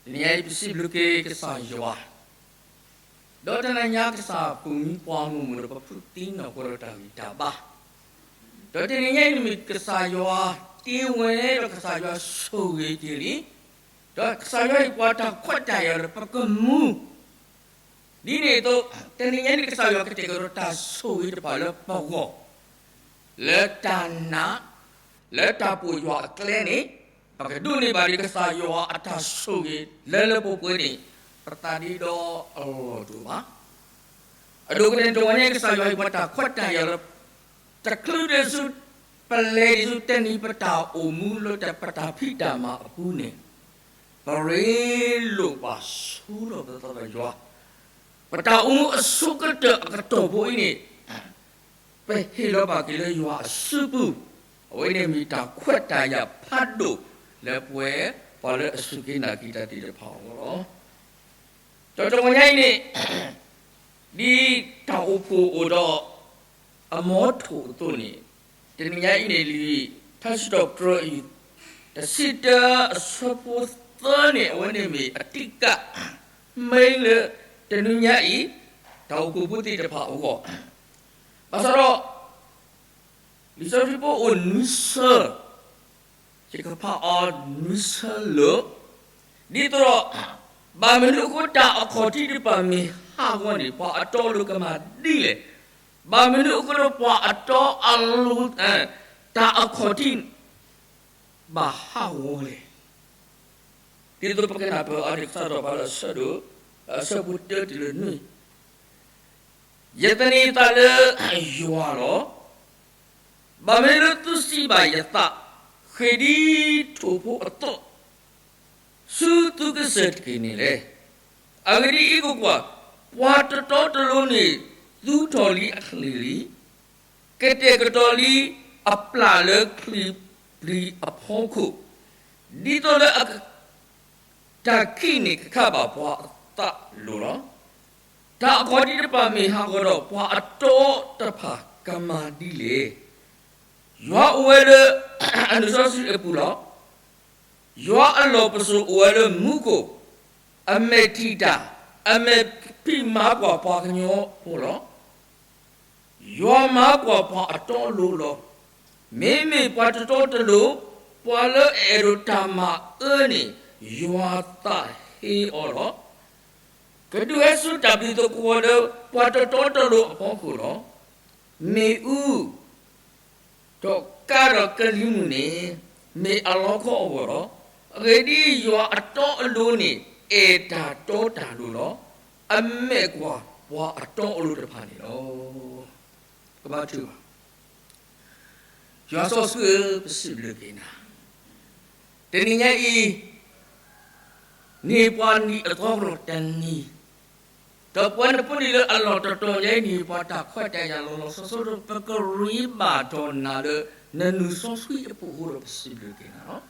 တနံၤအံၤပစံးဘျုးက့ၤကစၢ်ယွၤ, ဒီးတနံၤညါကစၢ်ပူၤမံပှၤမုၢ်မုၢ်ဒီးပဖုသံနီၢ်ကီၢ်ဒီးတၢ်ဂံၢ်တၢ်ဘါ, ဒီးတနံၤညါအံၤမ့ၢ်ကစၢ်ယွၤတ့ဝဲဒီးကစၢ်ယွၤဆိၣ်ဂ့ၤက့ၤလံ, ဒီးကစၢ်ယွၤဟ့ၣ်ပှၤတၢ်ခွဲးတၢ်ယာ်ဒီးပကမူ ဒ်န့ၣ်အသိး, တနံၤညါန့ၣ်ကစၢ်ယွၤကတဲာ်ကတီၤတၢ်ဆိၣ်ဂ့ၤတဖၣ်လၢပဂီၢ်, လၢတၢ်နာ်, လၢတၢ်ပိာ်ယွၤအကျဲန့ၣ်, ပကဒိးန့ၢ်ဘၣ်ဒံးကစၢ်ယွၤအတၢ်ဆိၣ်ဂ့ၤလၢလၢပှဲၤပှဲၤန့ၣ်, ပသးဒ့ဒီအလီၢ်တအိၣ်ဘၣ်. အဒိကနၣ်တဝဲန့ၣ် ကစၢ်ယွၤဟ့ၣ်ပှၤတၢ်ခွဲးတၢ်ယာ်လၢ တချုးဒံးဆူ ပလဲၤဒံးဆူတနံၤပတၢ်အိၣ်မူလၢပတၢ်ဖံးတၢ်မၤအပူၤန့ၣ်, ပရ့လိာ်ဘၣ်ဆိဒီးပသးဒီးယွၤ, ပတၢ်အိၣ်မူအဆိကတၢၢ်အကတီၢ်ဖိအံၤန့ၣ်, ပဟ့ၣ်လီၤဘၣ်က့ၤလၢယွၤအစုပူၤ, အဝဲန့ၣ်မ့ၢ်တၢ်ခွဲးတၢ်ယာ်ဖးဒိၣ်လၢပှဲၤပှၤလၢအစူၢ်က့ၤနာ်က့ၤတၢ်သ့ၣ်တဖၣ်အဂီၢ်လီၤ. ဒီးတနံၤညါအံၤန့ၣ်, ဒ်တၢ်အိၣ်ဖှိၣ်အိၣ်ဒီး အမီထိၣ်အသိးန့ၣ်, တနံၤညါအံၤန့ၣ် လံာ်ထါစံးထီၣ်ပတြၢၤအံၤ တဆံတၢအဆၢဖိသၢန့ၣ် အဝဲန့ၣ်မ့ၢ်အတံကၣ် မ့ၢ်လၢ တနံၤညါအံၤ တၢ်အိၣ်ဖှိၣ်ဖိသ့ၣ်တဖၣ်အဂီၢ်, ဘၣ်ဆၣ်ဒီး လံာ်စီဆှံဖိအိၣ်နွံဆၢ, ယကဖးအီၤနွံဆၢလၢာ်, ဒ်သိးဒီး ဘၣ်မနုၤအဃိတၢ်အခီၣ်ထံးတဖၣ်မ့ၢ်ဟးဂီၤန့ၣ် ပှၤအတီအလိၤကမၤဒ်လဲၣ်. ဘၣ်မနုၤအဃိလၢပှၤအတီအလိၤ တၢ်အခီၣ်ထံး ဘၣ်ဟးဂီၤလဲၣ်. ဒ်သိးပကနၢ်ပၢၢ်အီၤန့ၣ် ကစးထီၣ်ဘၣ်လၢအဆၢဒိၣ်, အဆၢဖိတၢတုၤလၢနွံ, ယသန့ၤသးလၢယွၤလီၤ. ဘၣ်မနုၤလၢသုစံးဘၣ်ယသး, ဃ့ၢ်ဒ်ထိၣ်ဖိအသိး, ဆူသုကစၢၢ်တက့ၢ်န့ၣ်လဲၣ်. အဂ့ၢ်ဒ်အံၤ, ကွၢ်ကွၢ်, ပှၤတတီတလိၤန့ၣ် သူထီၣ်လံအချံၣ်လံ, ကတဲာ်ကတီၤလံအပျၢ်လၢချံၣ်ပျံၤအဖီခိၣ်, ဒ်သိးလၢအ တၢ်ခံးန့ၣ်ကခးဘၣ်ပှၤအသးလိၤလီၤ. တၢ်အခီၣ်ထံးတဖၣ်မ့ၢ်ဟးဂီၤဒီး ပှၤအတီတဖၣ်ကမၤဒ်လဲၣ်. ယွၤအိၣ်ဝဲလၢ အနုာ်စီဆှံအပူၤလီၤ. ယွၤအလီၢ်ပစိာ်အိၣ်ဝဲလၢမူခိၣ်, အမဲာ်ထံၣ်တၢ်, အမဲာ်ဖံးမၤကွၢ်ပှၤကညီဖိလီၤ. ယွၤမၤကွၢ်ပှၤအတီအလိၤလီၤ. မ့မ့ၢ်ပှၤတတီတလိၤ, ပှၤလၢအအဲၣ်ဒိးတၢ်မၤအၢန့ၣ်, ယွၤသးဟ့အီၤလီၤ. ကဒုးဟဲဆူတၢ်ဘျုးသကိးလၢ ပှၤတတီတလိၤအဖီခိၣ်လီၤ. မ့ၣ်အူ ဒီးကါဒီးကလံၤမုၢ်န့ၣ် မ့ၢ်အလီခီအဂီၢ်လီၤ. အဂ့ၢ်ဒ်အံၤ, ယွၤအတီအလိၤန့ၣ် အဲၣ်တၢ်တီတၢ်လိၤလီၤ. အမဲာ်ကွၢ်ပှၤအတီအလိၤတဖၣ်န့ၣ်လီၤ. ကဘါထုကဖၣ်. ယွၤစီဆှံဧၢ, ပစံးဘျုးက့ၤနၤ, တနံၤညါအံၤ န့ၢ်ပှၤနံၣ်အသီကရီၢ်တနံၤ, ဒီးပဝဲန့ၣ်ဖိန့ၣ်လၢအလီၢ်တတီၤညါအံၤန့ၣ် ပှၤတၢ်ခွဲးတၢ်ယာ်လီၤလီၤဆီဆီဒီး ပကရ့ဘၣ်ထီၣ်နၤလၢ နနုာ်စီဆှံအပူၤအဃိဒီး ပစံးဘျုးက့ၤနၤလီၤ.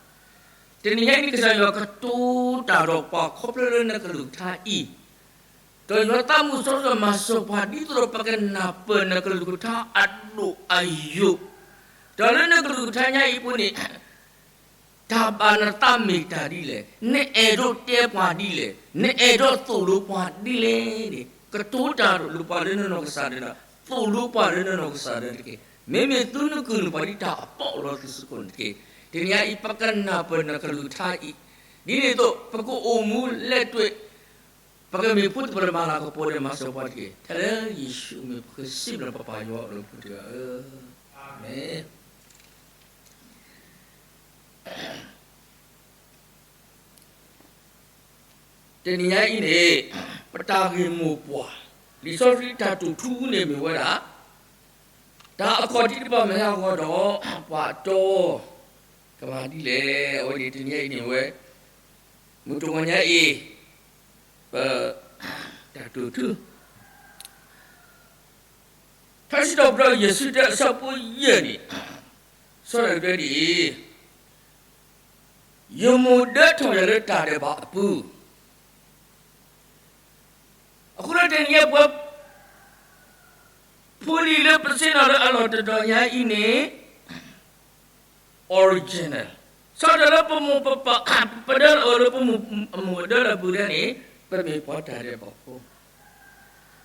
တနံၤညါအံၤန့ၣ် ကစၢ်ယွၤကတိၤတၢ်ဒီးပှၤခီဖျိလၢနကလုၢ်ကထါအံၤ, ဒီးယွၤသးမုၢ်စီဆှံမၤစၢၤပှၤဒ်သိးဒီး ပကနၢ်ပၢၢ်နကလုၢ်ကထါအဒိၣ်အယိာ်, ဒီးလၢနကလုၢ်ကထါညါအံၤအပူၤန့ၣ် တၢ်ဘၣ်နသးမ့ၢ်တၢ်ဒ်လဲၣ်, နအဲၣ်ဒိးတဲပှၤဒ်လဲၣ်, နအဲၣ်ဒိးသိၣ်လိပှၤဒ်လဲၣ်န့ၣ် ကတိၤတၢ်ဒီးပှၤလၢနနီၢ်ကစၢ်ဒၣ်ဒီး သိၣ်လိပှၤလၢနနီၢ်ကစၢ်ဒၣ်တက့ၢ်. မ့မ့ၢ်သုနကုၢ်နပှၤဒ်တၢ်အပီးလီၤသုစုခိၣ်န့ၣ်တက့ၢ်. တနံၤအံၤ ပကနၢ်ပၢၢ်နကလုၢ်ကထါအံၤ, ဒ်န့ၣ်အသိး ပကအိၣ်မူလဲၤတွဲၣ် ပကမ့ၢ်ဖိသ့ၣ်တဖၣ်လၢမၤလၤကပီၤဒီးမၤစၢၤပှၤတက့ၢ်. ထဲလၢယ့ၣ်ၡူးမ့ၢ်ပဃ့စံးဘျုးပပၢ်ယွၤအဘျုးအဖှိၣ်တဂၤဧၢ, အၤမ့ၣ်. တနံၤညါအံၤန့ၣ် ပတၢ်ဂ့ၢ်မိၢ်ပှၢ် လံာ်စီဆှံတၢ်တိာ်ထူန့ၣ်မ့ၢ်ဝဲဒၣ် တၢ်အခီၣ်ထံးတဖၣ်မ့ၢ်ဟးဂီၤဒီး ပှၤအတီ ကမၤဒ်လဲၣ်. အဝဲန့ၣ်တနံၤညါအံၤန့ၣ်ဝဲ မုၢ်တဂီၤညါအံၤ ပ တၢ်တိာ်ထူ ထါစံးထီၣ်ပတြၢၤယဲၢ်ဆံတၢအဆၢဖိယဲၢ်န့ၣ် ဆီၣ်ထွဲဒ်အံၤ, ယမိၢ်ဒၢထီၣ်ယၤလၢတၢ်ဒဲးဘးအပူၤ, အဃိဒီးတနံၤညါပဝဲ ဖိလံၤလၢပဆ့ၣ်နီၤလၢအလီၢ်တတီၤညါအံၤန့ၣ် original ဆီၣ်ထွဲလၢပမိၢ်ပပၢ် ပဒၢလီၤအီၤလၢပမိၢ်အမိၢ်အဒၢလီၤပူၤဒၣ်န့ၣ် ပမ့ၢ်ပှၤတၢ်ဒဲးဘးဖိ,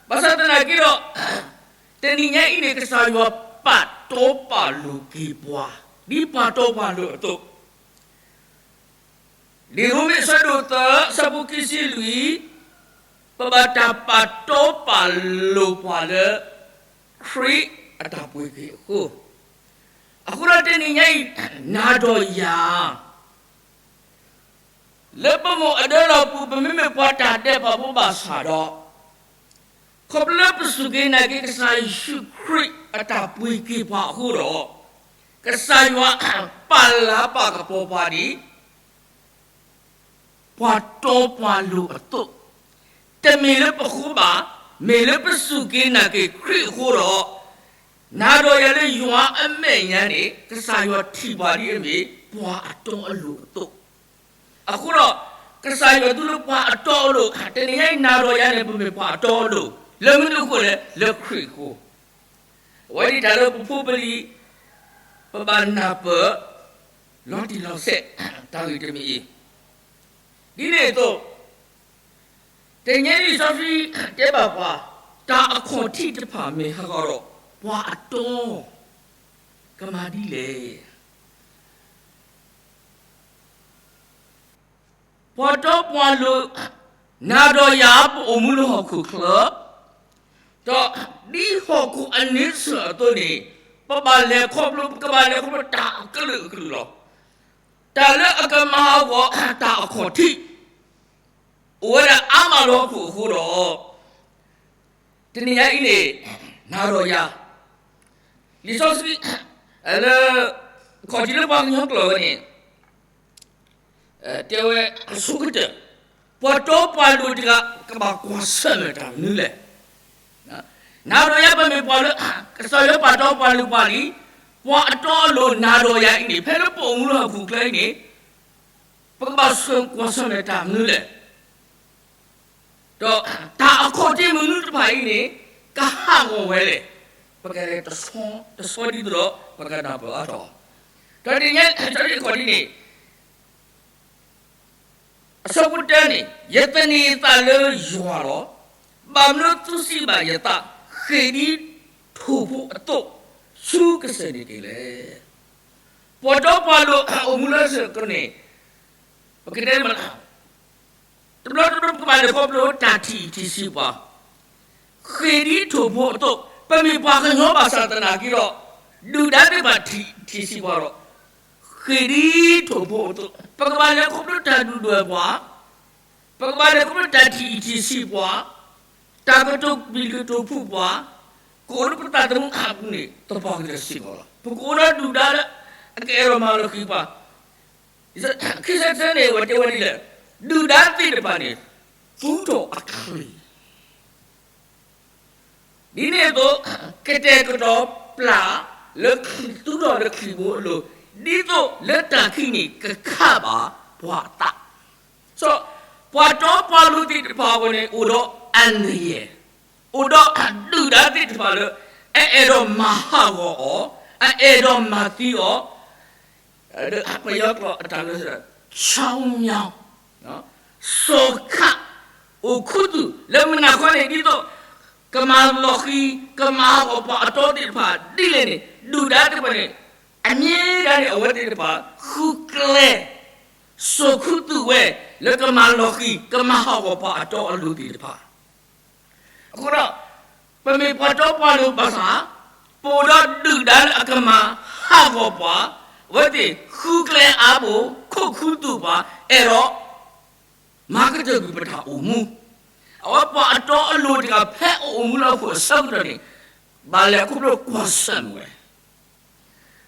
ဘၣ်ဆၣ်သနာ်က့ဒီး တနံၤညါအံၤန့ၣ် ကစၢ်ယွၤပာ်တီပာ်လိၤက့ၤပှၤ ဒ်ပှၤတီပှၤလိၤအသိး လံာ်ရိမ့ၤအဆၢဒိၣ်သၢ အဆၢဖိခံဆံလွံၢ်, ပဘၣ်တၢ်ပာ်တီပာ်လိၤပှၤလၢ ခရံာ်အတၢ်ပှ့ၤက့ၤအဃိ, အဃိဒီးတနံၤညါအံၤ နၤဒီးယၤ လၢပမိၢ်အဒၢလီၤပူၤ ပမ့မ့ၢ်ပှၤတၢ်ဒဲးဘးဖိဘၣ်ဆၣ်ဒီး ခီဖျိလၢပစူၢ်က့ၤနာ်က့ၤကစၢ်ယ့ၣ်ၡူးခရံာ်အတၢ်ပှ့ၤက့ၤပှၤအဃိဒီး ကစၢ်ယွၤပာ်လၤပာ်ကပီၤပှၤဒ် ပှၤတီပှၤလိၤအသိး, တမ့ၢ်လၢပဃိဘၣ်, မ့ၢ်လၢပစူၢ်က့ၤနာ်က့ၤခရံာ်အဃိဒီး နၤဒီးယၤလၢယွၤအမဲာ်ညါန့ၣ် ကစၢ်ယွၤထံၣ်ပှၤဒ်အမ့ၢ် ပှၤအတီအလိၤအသိး, အဃိဒီး ကစၢ်ယွၤသူလၢပှၤအတီအလိၤ, တနံၤညါအံၤ နၤဒီးယၤန့ၣ် ပမ့ၢ်ပှၤအတီအလိၤ, လၢမနုၤအဃိလဲၣ်, လၢခရံာ်အဃိ, အဝဲဒၣ်တၢ်လၢပဖိပလံၤ ပဘၣ်နၢ်ပၢၢ် လီၤတံၢ်လီၤဆဲး တၢ်ဂ့ၢ်တမံၤအံၤ, ဒ်န့ၣ်အသိး တနံၤညါအံၤလံာ်စီဆှံတဲဘၣ်ပှၤ, တၢ်အခီၣ်ထံးတဖၣ်မ့ၢ်ဟးဂီၤဒီး ပှၤအတီ ကမၤဒ်လဲၣ်. ပှၤတီပှၤလိၤ နၤဒီးယၤ ပအိၣ်မူလၢဟီၣ်ခိၣ်ချၢ, ဒီးဒ်ဟီၣ်ခိၣ်အန့ဆၢၣ်အသိးန့ၣ် ပဘၣ်လဲၤခီဖျိ ပကဘၣ်လဲၤခီဖျိတၢ်အကလုာ်ကလုာ်လီၤ. တၢ်လၢအကမၤဟးဂီၤတၢ်အခီၣ်ထံး အိၣ်ဝဲဒၣ်အါမးလၢဟီၣ်ခိၣ်အဃိဒီး တနံၤညါအံၤန့ၣ် နၤဒီးယၤ လံာ်စီဆှံ လၢ ခီၣ်ထံးလၢပှၤကညီကျိာ်ဝဲန့ၣ် တဲဝဲအဆိကတၢၢ် ပှၤတီပှၤလိၤတဂၤ ကဘၣ်ကွၢ်ဆၢၣ်မဲာ်တၢ်မနုၤလဲၣ်. နၤဒီးယၤပမ့ၢ်ပှၤလၢ ကစၢ်ယွၤပာ်တီပာ်လိၤပှၤလံ, ပှၤအတီအလိၤနၤဒီးယၤအံၤန့ၣ် ဖဲလၢပအိၣ်မူလၢဟီၣ်ခိၣ်ချၢအံၤန့ၣ် ပကဘၣ်ကွၢ်ဆၢၣ်မဲာ်တၢ်မနုၤလဲၣ်. ဒီးတၢ်အခီၣ်ထံးမနုၤတဖၣ်အံၤန့ၣ် ကဟးဂီၤဝဲလဲၣ်. ပကလဲၤတဆီတဆီဒ်သိးဒီး ပကနၢ်ပၢၢ်အါထီၣ်, ဒီးတနံၤညါအံၤအခီၣ်ထံးန့ၣ် အဆၢဖိတၢန့ၣ် ယသန့ၤအသးလၢယွၤလီၤ. ဘၣ်မနုၤသုစံးဘၣ်ယသး ဃ့ၢ်ဒ်ထိၣ်ဖိအသိး ဆူကစၢၢ်န့ၣ်တက့ၢ်လဲၣ်. ပှၤတီပှၤလိၤအိၣ်မူလၢစ့ၢ်ကီးန့ၣ် ပကတဲမ့ၢ် တဘျီတဘျီပကဘၣ်လဲၤခီဖျိတၢ်ထံၣ်ထံၣ်ဆံးပှၤ ဃ့ၢ်ဒ်ထိၣ်ဖိအသိး, ပမ့ၢ်ပှၤကညီဘၣ်ဆၣ်သနာ်က့ဒီး ဒုၣ်ဒါသ့ၣ်တဖၣ်ထံၣ်ထံၣ်ဆံးပှၤဒီး ဃ့ၢ်ဒ်ထိၣ်ဖိအသိး, ပကဘၣ်လဲၤခီဖျိတၢ်ဒုၣ်ဒွဲၣ်ပှၤ, ပကဘၣ်လဲၤခီဖျိတၢ်ထံၣ်ထံၣ်ဆံးပှၤ, တၢ်ကတိၤပျံၤကတိၤဖုးပှၤ, ကအိၣ်လၢပသးသမူအပူၤန့ၣ် သပှၢ်ကတၢၢ်စ့ၢ်ကီးလီၤ. ပကအိၣ်ဒီးဒုၣ်ဒါလၢ အကအဲၣ်ဒိးမၤလီၤဃံၤပှၤ ခံဆၢတၢန့ၣ် အဝဲတဲဝဲဒ်လဲၣ်, ဒုၣ်ဒါသ့ၣ်တဖၣ်န့ၣ် သူထီၣ်အချံ, ဒ်န့ၣ်အသိး ကတဲာ်ကတီၤပျၢ်လၢသူထီၣ်လၢချံဘိအလိၤ, ဒ်သိးလၢတၢ်ခံးန့ၣ် ကခးဘၣ်ပှၤအသး, ပှၤတီပှၤလိၤသ့ၣ်တဖၣ်အဂီၢ်န့ၣ် အိၣ်ဒီးအနံၤယဲၢ်, အိၣ်ဒီးဒုၣ်ဒါသ့ၣ်တဖၣ်လၢ အအဲၣ်ဒိးမၤဟးဂီၤအီၤ, အအဲၣ်ဒိးမၤသံအီၤ ပယီၤကျိာ်အတၢ်ကစီၣ် ချီမီ, စီၤခး, အိၣ်ခူသူၣ်လၢမုၢ်နၤခီန့ၣ် ဒ်သိး ကမၤလီၤဃံၤ ကမၤဟးဂီၤပှၤအတီသ့ၣ်တဖၣ်ဒ်လဲၣ်န့ၣ် ဒုၣ်ဒါသ့ၣ်တဖၣ်န့ၣ် အမြဲတမ်းန့ၣ် အဝဲသ့ၣ်တဖၣ် ဃုကျဲ စိာ်ခူသူၣ်ဝဲ လၢကမၤလီၤဃံၤ ကမၤဟးဂီၤပှၤအတီအလိၤသ့ၣ်တဖၣ် အဃိဒီး ပမ့ၢ်ပှၤတီပှၤလိၤဘၣ်ဆၣ် ပအိၣ်ဒီးဒုၣ်ဒါလၢအကမၤဟးဂီၤပှၤ, အဝဲသ့ၣ်ဃုကျဲအါဘိ ခိးခူသူၣ်ပှၤ အဲၣ်ဒိး မၤကတၢၢ်ကွံာ်ပတၢ်အိၣ်မူ, အဝဲပှၤအတီအလိၤတဂၤဖဲအအိၣ်မူလၢဟီၣ်ခိၣ်အဆၢကတီၢ်န့ၣ် ဘၣ်လဲၤခီဖျိကွၢ်ဆၢၣ်မဲာ်ဝဲ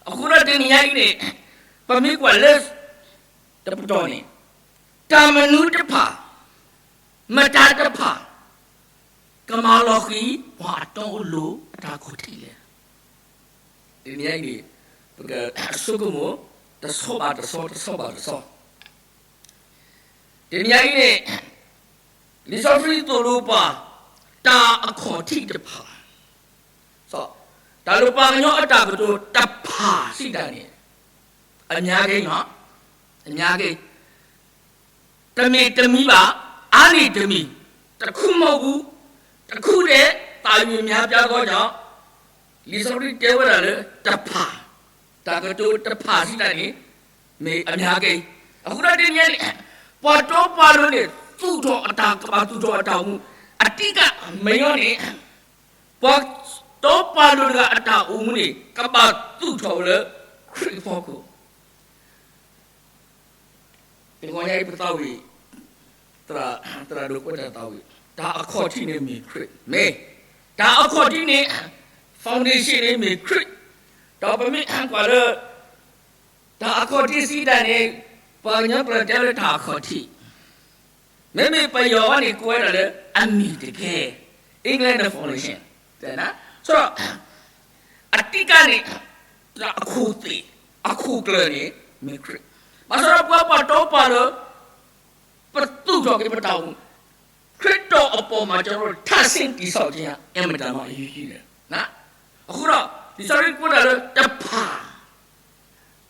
အဃိဒီးတနံၤညါအံၤန့ၣ် ပမ့ၢ်ကွၢ်လၢ တပတီၢ်န့ၣ် တၢ်မနုၤတဖၣ် မတၤတဖၣ် ကမၤလီၤဃံၤ ပှၤအတီအလိၤအတၢ်ခီၣ်ထံးလဲၣ်. တနံၤညါအံၤန့ၣ် ပကဆိကမိၣ် တဆီဘၣ်တဆီ တဆီဘၣ်တဆီ တနံၤညါအံၤန့ၣ် လံာ်စီဆှံသိၣ်လိပှၤ တၢ်အခီၣ်ထံးတဖၣ် တၢ်လၢပှၤကညီအတၢ်ကတိၤတဖၣ်စံးတၢ်န့ၣ် အများကြီးနော် အများကိန်း, တမ့ၢ်တမံၤဘၣ်, အါန့ၢ်တမံၤ, တခုမဟုတ်ဘူး, တခုတည်း, သာ၍ များပြားသောကြောင့်, လံာ်စီဆှံတဲဝဲဒၣ်လၢ တဖၣ်, တၢ်ကတိၤတဖၣ်စံးတၢ်န့ၣ် မ့ၢ်အများကိန်း, အဃိဒီးတနံၤအံၤန့ၣ် ပှၤတီပှၤလိၤန့ၣ် သူၣ်ထီၣ်အတၢ် ကဘၣ်သူၣ်ထီၣ်အတၢ်အိၣ်မူ, အဓိက မ့ၢ်အီၤန့ၣ် ပှၤတီပှၤလိၤတဂၤအတၢ်အိၣ်မူန့ၣ် ကဘၣ်သူၣ်ထီၣ်ဝဲလၢ ခရံာ်အဖီခိၣ် တဂီၤညါအံၤပသးဝံၣ်, သရၣ်ဒိၣ်ကွဲးတၢ်သးဝံၣ်, တၢ်အခီၣ်ထံးန့ၣ်မ့ၢ်ခရံာ်, မ့ၢ်, တၢ်အခီၣ်ထံးန့ၣ် foundation န့ၣ်မ့ၢ်ခရံာ်, ဒီးပမ့ၢ်ကွၢ်လၢ တၢ်အခီၣ်ထံးစံးတၢ်န့ၣ် ပှၤကညီကျိာ်တဲလၢတၢ်အခီၣ်ထံး, မ့မ့ၢ်ပယီၤဝဲန့ၣ် ကိးဝဲဒၣ်လၢ အမံၤတကဲ, England foundation, ဆိုတော့ အဓိကန့ၣ် အခိၣ်သ့ၣ်, အခိၣ်ကျၢၢ်န့ၣ် မ့ၢ်ခရံာ်, ဘၣ်ဆၣ်ဒီးပှၤပှၤတီပှၤလိၤ ပသူၣ်ထီၣ်က့ၤပတၢ်အိၣ်မူ, ခရစ်တော်အပေါ်မှာ ကျွန်တော်တို့ ထပ်ဆင့်တည်ဆောက်ခြင်းဟာ အင်မတန်မှ အရေးကြီးတယ်. အဃိဒီး လံာ်စီဆှံကွဲးတၢ်လၢတဖၣ်,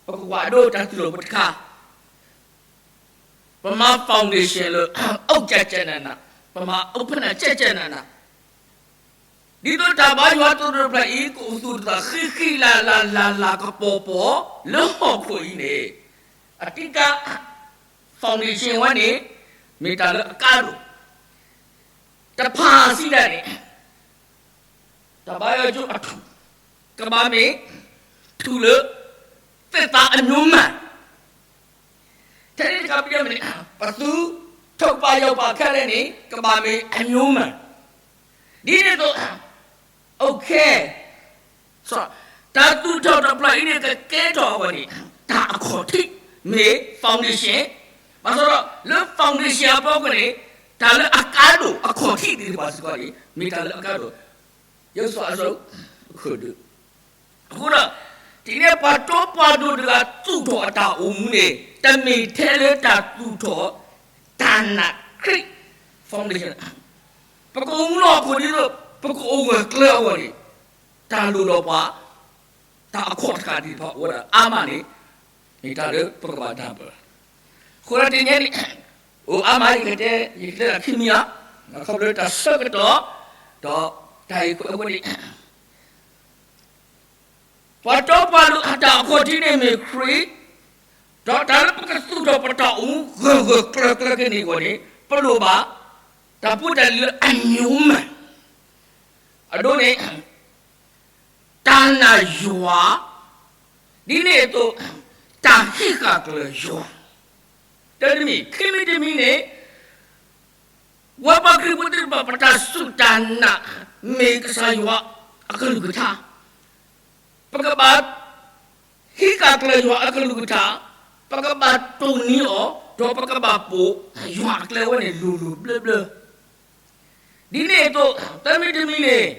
ပကကွၢ်ဒိတၢ်သူၣ်ထီၣ်ပတခါ ပမၤ foundation လၢ အိၣ်ကကနန, ပမၤ open ကကနန, ဒ်သိးတၢ်ဘါယွၤသရိာ်တဖျၢၣ်အံၤ ကအိၣ်သူၣ်တသး ဃံဃံလၤလၤလၤလၤကပီၤပီၤ လၢဟီၣ်ခိၣ်အံၤန့ၣ်, အဓိက foundation ဝဲန့ၣ် မ့ၢ်တၢ်လၢအကါဒိၣ်, တဖၣ်စံးဒၣ်န့ၣ် တၢ်ဘါယွၤကၠိအထူၣ် ကဘၣ်မ့ၢ် ထူၣ်လၢ သစ်သားအမျိုးမှန်, ထဲန့ၣ်တခါပဒၣ်မ့ၢ်န့ၣ် ပသူ ထုးပာ်ယီၢ်ပာ်ခဲလၢာ်န့ၣ် ကဘၣ်မ့ၢ် အမျိုးမှန်, ဒ်န့ၣ်အသိး okay, တၢ်သူၣ်ထီၣ်တဖျၢၣ်အံၤန့ၣ် ကကဲထီၣ်အဂီၢ်န့ၣ် တၢ်အခီၣ်ထံး မ့ၢ် foundation, ဘၣ်ဆၣ်ဒီးလၢ foundation အဖီခိၣ်န့ၣ် တၢ်လၢအကါဒိၣ် အခီၣ်ထံးသ့ၣ်တဖၣ်စ့ၢ်ကီးန့ၣ် မ့ၢ်တၢ်လၢအကါဒိၣ်, ယဲၢ်စီအဆၢ ခိၣ်ဒုး, အဃိဒီး ဒ်န့ၣ် ပှၤတီပှၤလိၤတဂၤသူၣ်ထီၣ်အတၢ်အိၣ်မူန့ၣ် တမ့ၢ်ထဲလၢတၢ်သူၣ်ထီၣ် တၢ်နာ်ခရံာ် foundation, ပကအိၣ်မူလၢဟီၣ်ခိၣ်ဒ်သိး ပကအိၣ်ဂၢၢ်ကျၢၤအဂီၢ်န့ၣ် တၢ်လိၣ်ဒီးပှၤ တၢ်အခီၣ်တဃာ်သ့ၣ်တဖၣ်အိၣ်ဝဲဒၣ်အါမးန့ၣ် မ့ၢ်တၢ်လၢပကဘၣ်တၢ်ပၢၢ်, အဃိဒီးတနံၤအံၤန့ၣ် အိၣ်အါမး ယကတဲ ယကတဲတၢ်ခံမံၤလီၤ, ခီဖျိလၢတၢ်ဆၢကတီၢ် ဒီးတၢ်ဂ့ၢ်ခိၣ်အဃိန့ၣ် ပှၤတီပှၤလိၤအတၢ်အခီၣ်ထံးန့ၣ်မ့ၢ်ခရံာ်, ဒီးတၢ်လၢပကသူၣ်ထီၣ်ပတၢ်အိၣ်မူဂၢၢ်ဂၢၢ်ကျၢၤကျၢၤက့ၤန့ၣ်အဂီၢ်န့ၣ် ပလိၣ်ဘၣ် တၢ်ဖိတၢ်လံၤလၢအမျိုးမှန်, အဒိန့ၣ် တၢ်နာ်ယွၤ, ဒ်န့ၣ်အသိး တၢ်ဟံးဃာ်ကျၢၤယွၤ, တၢ်တမံၤ ခံမံၤတမံၤန့ၣ် ပဝဲပှၤခရံာ်ဖိသ့ၣ်တဖၣ် ပတၢ်စူၢ်တၢ်နာ် မ့ၢ်ကစၢ်ယွၤအကလုၢ်ကထါ, ပကဘၣ် ဟံးဃာ်ကျၢၤယွၤအကလုၢ်ကထါ, ပကဘၣ်တိၢ်နီၣ်အီၤ ဒီးပကဘၣ်ပိာ်ယွၤအကျဲဝဲန့ၣ် လိၤလိၤဘျၢဘျၢ, ဒ်န့ၣ်အသိး တၢ်မံၤတမံၤန့ၣ်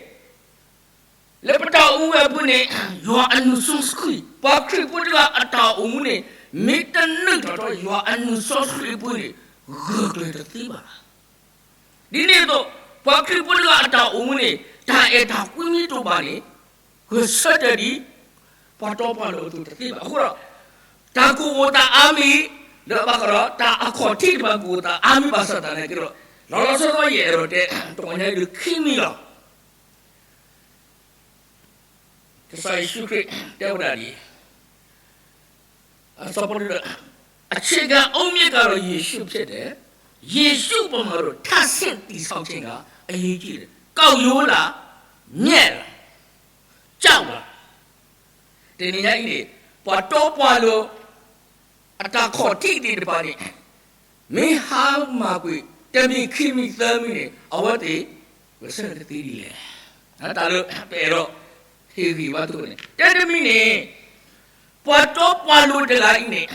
လၢပတၢ်အိၣ်မူဝဲအပူၤန့ၣ် ယွၤအနုာ်စီဆှံ, ပှၤခရံာ်ဖိတဂၤအတၢ်အိၣ်မူန့ၣ် မ့ၢ်တနုာ်ထီၣ်ထီၣ်ယွၤအနုာ်စီဆှံအပူၤန့ၣ် ဂၢၢ်ကျၢၤတသ့ဘၣ်. ဒ်န့ၣ်အသိး ပှၤခရံာ်ဖိတဂၤအတၢ်အိၣ်မူန့ၣ် တၢ်အဲၣ်တၢ်ကွံမ့ၢ်တအိၣ်ဘၣ်န့ၣ် ဂဲၤဆၢထၢၣ်ဒ် ပှၤတီပှၤလိၤအသိးတသ့ဘၣ်. အဃိဒီး တၢ်ကအိၣ်သးအါမံၤ လၢဘၣ်ဃးဒီး တၢ်အခီၣ်ထံးတဖၣ်ကအိၣ်သးအါမံၤဘၣ်ဆၣ်သနာ်က့ဒီး လီၤလီၤဆီဆီယအဲၣ်ဒိးတဲ တဂီၤညါအံၤဒုးခံမံၤလီၤ. ကစၢ်ယ့ၣ်ၡူးခရံာ်တဲဝဲဒၣ်ဒ်အံၤ, အစီၤပီလူး, အခြေခံအုတ်မြစ်ကတော့ ယေရှုဖြစ်တယ်, ယေရှုအပေါ်မှာတော့ ထပ်ဆင့်တည်ဆောက်ခြင်းက အရေးကြီးတယ်, ကောက်ရိုးလား, မြက်လား, ကျောက်လား. တနံၤညါအံၤန့ၣ် ပှၤတီပှၤလိၤ အတၢ်ခီၣ်ထံးသ့ၣ်တဖၣ်န့ၣ် မ့ၢ်ဟါမၢ်ကွံာ် တမံၤခံမံၤသၢမံၤန့ၣ် အဝဲသ့ၣ် ဂဲၤဆၢထၢၣ်တသ့ဒ်လဲၣ်. တၢ်လၢပအဲၣ်ဒိးဟ့ၣ်ဂံၢ်ဘါသကိးန့ၣ် တၢ်တမံၤန့ၣ် ပှၤတီပှၤလိၤတဂၤအံၤန့ၣ်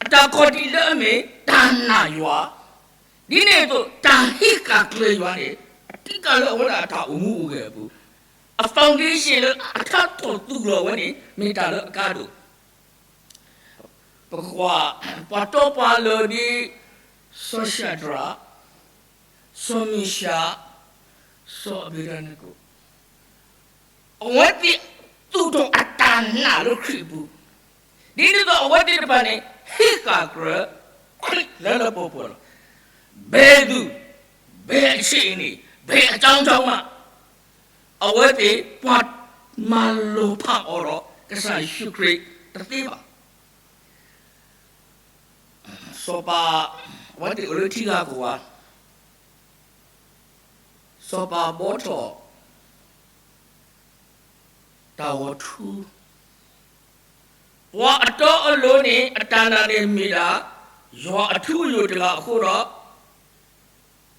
အတၢ်ခီၣ်ထံးလၢအမ့ၢ်တၢ်နာ်ယွၤ, ဒ်န့ၣ်အသိး တၢ်ဟံးဃာ်ကျၢၤယွၤန့ၣ် အတံကၢ်လၢအဝဲဒၣ်အတၢ်အိၣ်မူအိၣ်ဂဲၤအပူၤ, အ foundation လၢအထါထီၣ်သူၣ်လီၤဝဲန့ၣ် မ့ၢ်တၢ်လၢအကါဒိၣ်. ပကကွၢ် ပှၤတီပှၤလိၤဒ် စီၤၡၤဒြး, စီၤမံၡး, စီၤအဘ့းနကိၤ အဝဲသ့ၣ်သူၣ်ထီၣ်အတၢ်နာ်လၢခရံာ်အပူၤ, ဒ်န့ၣ်အသိးအဝဲသ့ၣ်တဖၣ်န့ၣ် ဟ့ၣ်ဃာ်ကြၢး ခရံာ်လၢလၢပှဲၤပှဲၤလီၤ. ဘယ်သူ, ဘယ်အခြေအနေ, ဘယ်အကြောင်းကြောင့်မှ အဝဲသ့ၣ်ပှၤမၤလီၤဖးအီၤဒီး ကစၢ်ယ့ၣ်ၡူးခရံာ်တသ့ဘၣ်. စီၤပၤ, အဝဲသ့ၣ်အိၣ်လၢထံဂၤကီၢ်ဂၤ, စီၤပၤဘှီထီၣ် တၢ်ဂီၤထူ, ပှၤအတီအလိၤန့ၣ် အတၢ်နာ်န့ၣ်မ့ၢ်ဒၣ် ယွၤအထူအယိာ်တဂၤအဃိဒီး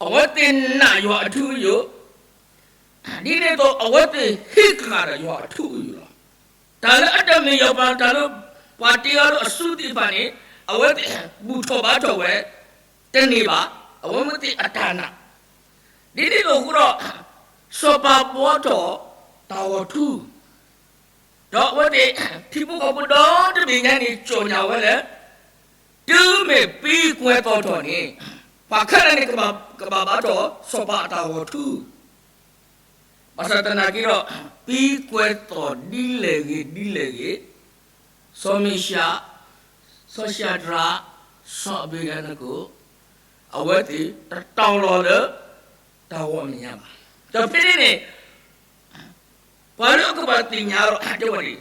အဝဲသ့ၣ်နာ်ယွၤအထူအယိာ်, ဒ်န့ၣ်အသိး အဝဲသ့ၣ်ဟ့ၣ်ဃာ်ဒီးယွၤအထူအယိာ်လီၤ. တၢ်လၢအတမ့ၢ်ယွၤပှၤ တၢ်လၢပှၤတ့အီၤလၢအစုသ့ၣ်တဖၣ်န့ၣ် အဝဲသ့ၣ်ဘူၣ်ထီၣ်ဘါထီၣ်ဝဲတန့ၢ်ဘၣ်. အဝဲမ့ၢ်သ့ၣ်အတၢ်နာ်, ဒ်န့ၣ်အသိးအဃိဒီး စီၤပၤဘှီထီၣ်တၢ်ဂီၤထူ ဒီးအဝဲသ့ၣ် ထံဖိကီၢ်ဖိဒီတဘ့ၣ်ညါန့ၣ် ကၠီၣ်ညါဝဲလၢ တုၤမ့ၢ်ပံကွဲးသီၣ်ထီၣ်န့ၣ် ပှၤခဲလၢာ်န့ၣ် ကဘၣ်ဘါထီၣ်စီၤပၤအတၢ်ဂီၤထူ, ဘၣ်ဆၣ်သနာ်က့ဒီး ပံကွဲးသီၣ်ဒ်လဲၣ်ဂ့ၤဒ်လဲၣ်ဂ့ၤ, စီၤမ့ၡး, စီၤၡဒြး, စီၤအဘ့းနကိၣ်, အဝဲသ့ၣ်တတီၤလီၤလၢတၢ်ဂီၤအမဲာ်ညါဘၣ်. ဒီးဖဲန့ၣ်န့ၣ် ပှၤလၢအကဘၣ်သ့ၣ်ညါဒီး တဲဝဲန့ၣ်